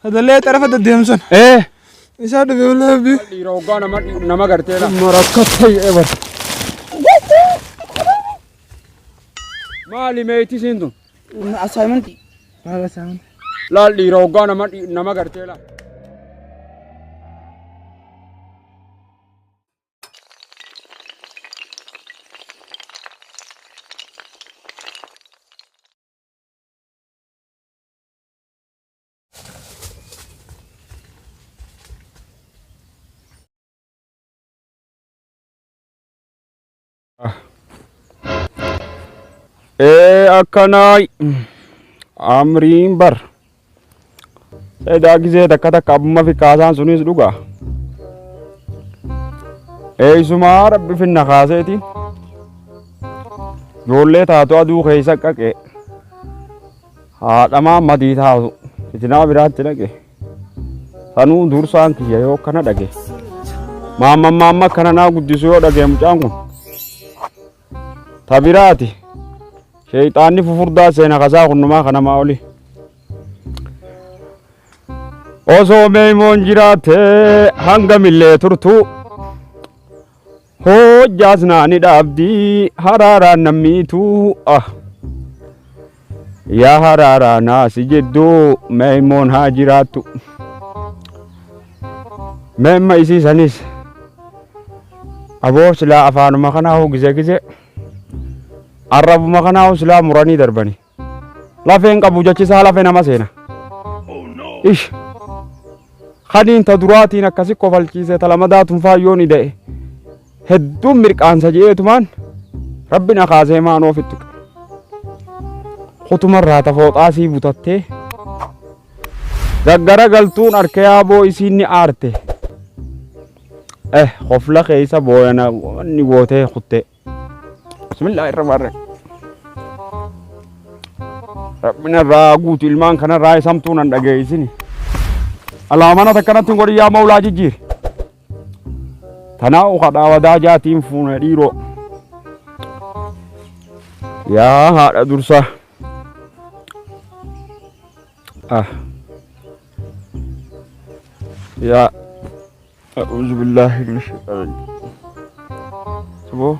Sadallee xarafa deddeemsan. Ee. Isaa dhufe wallaahi abbii. Dhiira hoggaa nama nama gartee la. Marakkattee ebar. Maali meeyti siin tun? Assignment. Maal asaan? Laal dhiira hoggaa nama nama gartee la. Ee akkanaa amriin bar. Edaa gisee takka takka abbumma fi kaasaan sunis dhugaa. Eessumaa rabbi finna kaaseeti. Ijoollee taatu aduu keessa qaqee. Haadhamaa madii taatu fitinaa biraatti dhaqe. Sanuu dursaan kiyya yoo akkana dhage. Maamman maamma akkana naa guddisu yoo dhage mucaan kun. Ta biraati. Sheeyxaanni fufurdaa seena kasaa kunnumaa kanamaa oli. Osoo meeymoon jiraatte hangamillee turtu hojjaas naani dhaabdi haraaraan nammiitu ah. Yaa haraaraa naasi jidduu meeymoon haa jiraattu. Meemma isii sanis aboo silaa afaanuma kanaa hoo gise gise arrabuma kanaa hoo silaa muranii darbani. Lafeen qabu jechisaa lafee nama seena. Ish. Kaniin ta duraatiin akkasi kofalchiise ta lamadaa tun faayyoon ida'e. Hedduun mirqaansa je'eetumaan rabbi na kaasee maanoo fittu. Kutumarraa ta fooxaa sii butattee gaggara galtuun harka yaaboo isiin ni aarte. Eh kofla keessa booyana wanni gootee kuttee. Bismillaahi rahmaani rahiim. Rabbin irraa guutu ilmaan kanarraa isamtuu nan dhageessini. Alaamana takkanatti hin godhin yaa mawlaa jijjiiri. Tanaa ukadhaa wadaa jaatiin fuune dhiiroo. Yaa haadha dursaa. Ah. Yaa A'uuzu billaahi mina shayxaani rajiim. Saboo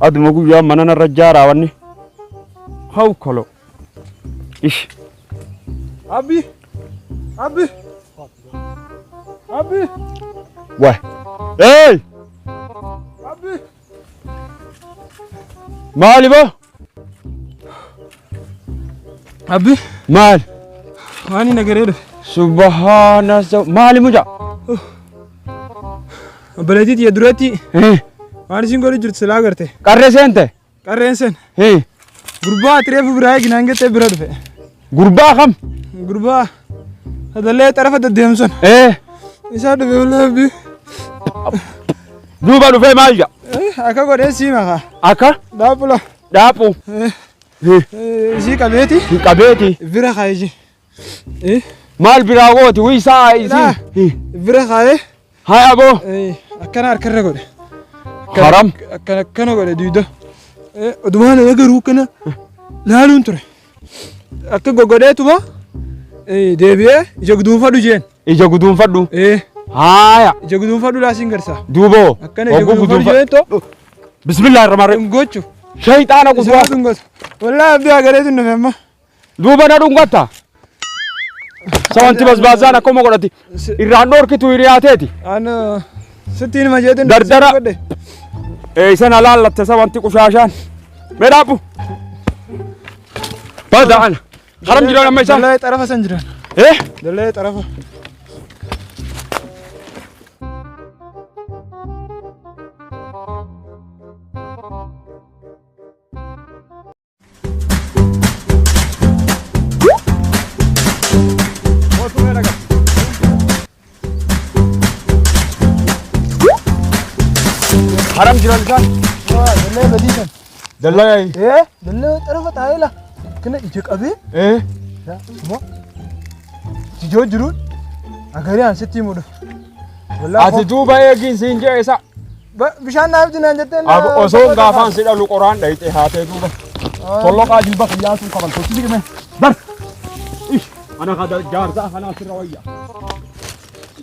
aduma guyyaa mana narra jaaraa wanni. Haw kolo. Ish. Abbi! Abbi! Abbi! Waay. Hey! Abbi! Maali boo? Abbi! Maali? Waan hin agaree dhufe. Subhaana maali mucaa? Obboleettii tiyya duratti waan isin godhu jirtu silaa agarte. Qarree seente? Qarreen sen. Gurbaa ati reefu biraa eeginaan jettee bira dhufe. Gurbaa kam? Gurbaa sadallee xarafa deddeemsan. Isaa dhufe wallaahi abbi. Duuba dhufee maal jedha? Akka godhee sii maka. Akka? Dhaaphula. Dhaaphu. Isii qabeeti. Qabeeti. Bira kaa'ee ji. Maal biraa gooti? Wiisaa isii. Bira kaa'ee. Haa aboo. Akkana harkarra godhe. Haram. Akkana akkana godhe duuda. Odumaa nama garuu akkana laaluun ture. Akka goggodheetuma deebi'ee ija guduunfadhu jeen. Ija guduunfadhu. Haaya. Ija guduunfadhu laasiin garsa. Duuboo. Akkana ija guduunfadhu jeen too. Bismillah rahmaan rahim. Dhungochu. Shayxaana Isuma kutuwaa. dhungatu. Wallaahi abdii agareetu nufe amma. Duuba na dhungatta. Sawanti basbaasaan akkuma godhati. Irraan dhoorkitu hiriyaateeti. An sittiin hima jeetin. Dardara. Eeysan alaallatte sawanti qushaashaan. Mee dhaabbu. Bada ana. Haram jiran amma isaan. Dallee xarafa san jiran. Eh? Dallee xarafa. Haram jiran isaan. Dallee badii san. Dallee. Eh? Dallee xarafa taa'ee la. Kana ija qabee. Eh? Suma. Jijoo jiruun agaree an sitti himu dhufe. Ati duuba eegiin siin jee isa. Bishaan naaf dinaan jettee Osoo gaafaan si dhalu qoraan dhayxe haatee duuba. Tolloqaa jilba kiyyaa sun kabaltochi siqime. Bar. Ana kada jaarsaa kanaa sirra wayya.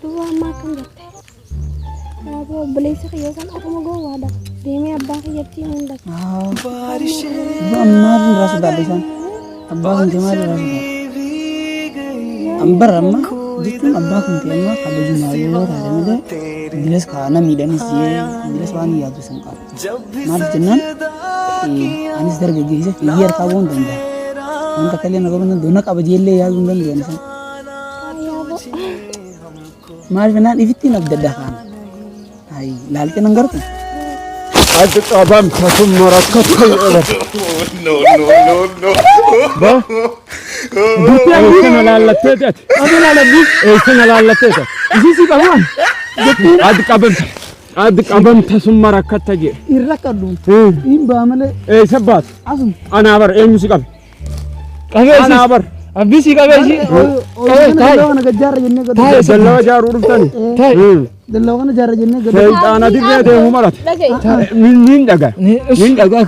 Duuba ammaa akkam jette? Yaaboo obboleessi kiyya san akkuma gowwaadha. Deemee abbaa kiyyatti himuun dhaqa. Duuba ammaa irraa sodaadha isaan. Abbaa kan ta'e maal irraa sodaadha? An bara amma jechuun abbaa kan ta'e amma kabajumaa yoo taate malee bilas kaa na miidhanis jee bilas waan yaadu san qaba. Maaliif jennaan anis dargaggeessa fiigee harkaa bu'uu hin danda'a. Wanta akka illee na godhuu hin danda'u na qaba jeellee yaaduu hin danda'u ani san. Yaaboo. Maaliif jennaan ifittiin abdadha kaan. Ayi laaltee nan gartu. Adda qabamta sun marakkata jedhama. No, no, no, no. Ba? Eessana laallatteeti ati? Eessana laallatteeti ati? Isii si qabuun. Adda qabamta. Adda qabamta sun marakkata jedhe. Hin rakkadhu. Hin ba'a malee Eessa baatu? asuma. Anaa bar eenyu si qabe? Qabee Anaa isii. bar. Abbii si qabee isii. Ooyiruu kana dallaa kana gad jaarra jennee gad Dallawa jaaruu dhuftani. Dallaa kana jaarra jennee gad Seexaana dirree deemu marate. Dhaga'i. Nin dhagaa. Nin dhagaa.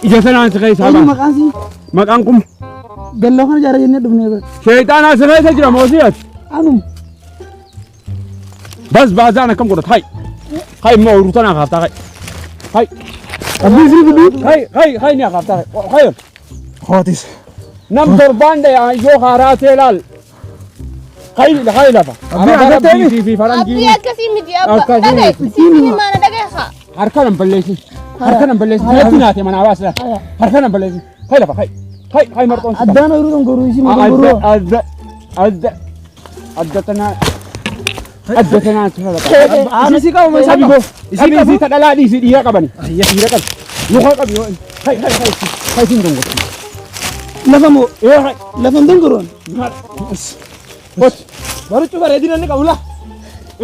Ija sanaan si keessaa Eenyu ba'a. maqaan sii? Maqaan kun Dallaa kana jaarra jennee dhufnee bar. seexaana si keessa jira moosii ati. Anum. Bas baazaan akkam godhata. Hai. Hai immoo ooyiruu tanaa kaaftaa hai. Hai. Abbii si fiduu. Hai hai hai ni kaaftaa hai. Hai. Hootis. Nam torbaan dhaya yoo haaraa ta'e laal. Hai hai lafa. Abbii Araba agartee rabbii fi Abbii faranjii. akkasii miti abba. Akkasii Dhaga'i. miti. Sitti himaana dhaga'i haa. Harka nan balleessin. Harka nan balleessin. Natti naate manaa baasila. Harka nan balleessin. Hai lafa hai. Hai hai marxoon si qaba. Addaan ooyiruu kan goruu isii maqaan Adda goruu. adda adda adda tanaa adda tanaa si falaqa. Isii si qabu isa Qabi qabu. boo. Isii Qabi qabu. isii ta dhalaa dhiisii dhiira qabani. Dhiira qabi. Luka qabi yoo. Hai hai hai hai siin dongorti. Lafa moo Ee hai. lafa hin dongoroon. Hot. Baruchuu bareedina inni qabu laa.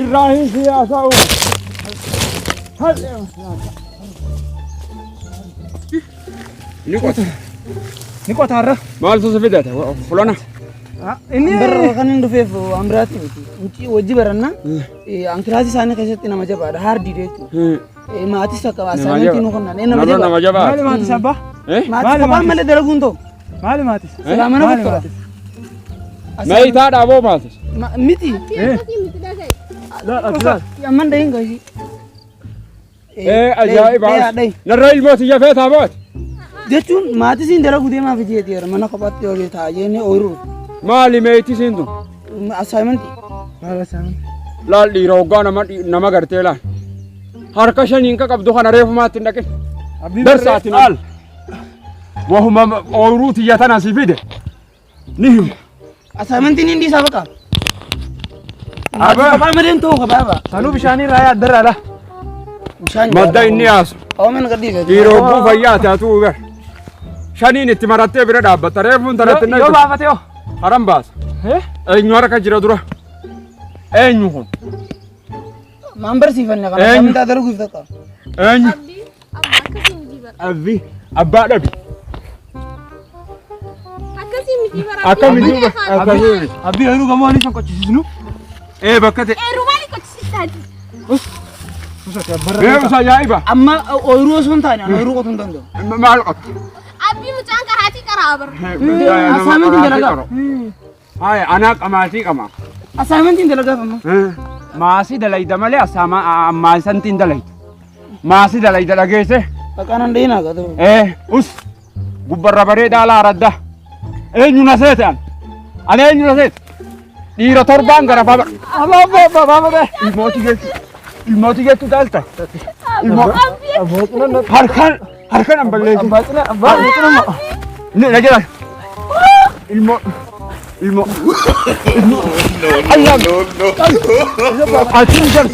Irraa hin siyaasaa uumu. Hai. Ni qota. Ni qotaarra. Maaltu si fidate? Fulana. Inni Barra kan hin dhufeef waan biraatti miti. Nuti wajji baranna. An kilaasii isaanii keessatti nama jabaadha. Haardiidha jechuudha. Maatis akka assignmentii nu kennan. Nama Nama jabaa. nama jabaa. Maali maatis abbaa? Eh? Maatis Maali kophaan maatis? malee dalaguun ta'u. Maali maatis? Silaa mana Maali kottola. maatis? Meeyitaa dhaaboo maatis. Miti. Abbii akkasii miti dhaga'i. Laal. Amman dhahin gashi. Ee ajaa'iba. Dhahi. Narra ilmoo tiyya feetaa booti. Jechuun maatisiin dalaguu deemaa fi jeeti mana kophaatti hojii ta'a jennee ooyiruu. Maali meeyitii siin tun? Assignmentii. Maali assignment? Laal dhiira hoggaa nama nama gartee laal. Harka shaniin ka qabdu kana reefumaatti hin dhaqin. Abbii Darsaati laal. Wahuma ooyiruu tiyya tana si fide. Ni himu. Assignmentiin hindi isaa baqa. Abaa. Kophaa malee hin ta'u kophaa ba'a. Sanuu bishaanii irraa yaaddarraa laa. Bishaan Madda inni yaasu. Oomen gadhiisa. Dhiira hogguu fayyaa taatu gar. Shaniin itti marattee bira dhaabbatta. Reefuun tanatti hin Yoo dhaqxu. baafate hoo? Haram baasa. Eh? Eenyu harka jira dura? Eenyu kun? Maan barsiifanne kana Eenyu? assignmentaa dalaguuf takka. Eenyu? Abbii abba akkasii miti bara. Abbi abbaa dhabi. Akkasii miti bara. Akkami duuba? Akkasii miti. Abbii ooyiruu gamoo ani san qochisiisnu. Ee bakka ta'e. Eeruu maali qochisiistaati? Usati abbarra. Beekumsa ajaa'iba. Amma ooyiruu osoo hin taane ani ooyiruu qotuu hin danda'u. Maal qaba? Abbii mucaan karaatii qaraa bara. Assignmentiin dalagaa. Haya anaa qamaatii qama. Assignmentiin dalagaaf amma. Maasii dalayda malee ammaa santiin dalayda. Maasii dalayda dhageesse. Maqaan an dhahinaa gaa ta'u. Ee us gubbarra bareedaa laaradda. Eenyu na seete an? Ani eenyu na seete? Dhiira torbaan gara faba. Abbaa abbaa abbaa baafate. Ilmooti jechu. Ilmooti jechu daalta. Ilmoo Abbaa cina harkaan harkaan an balleessu. abbaa cina abbaa cina ma. Ni na jedhan. Ilmoo ilmoo. No, no, no, no. Achiin jala.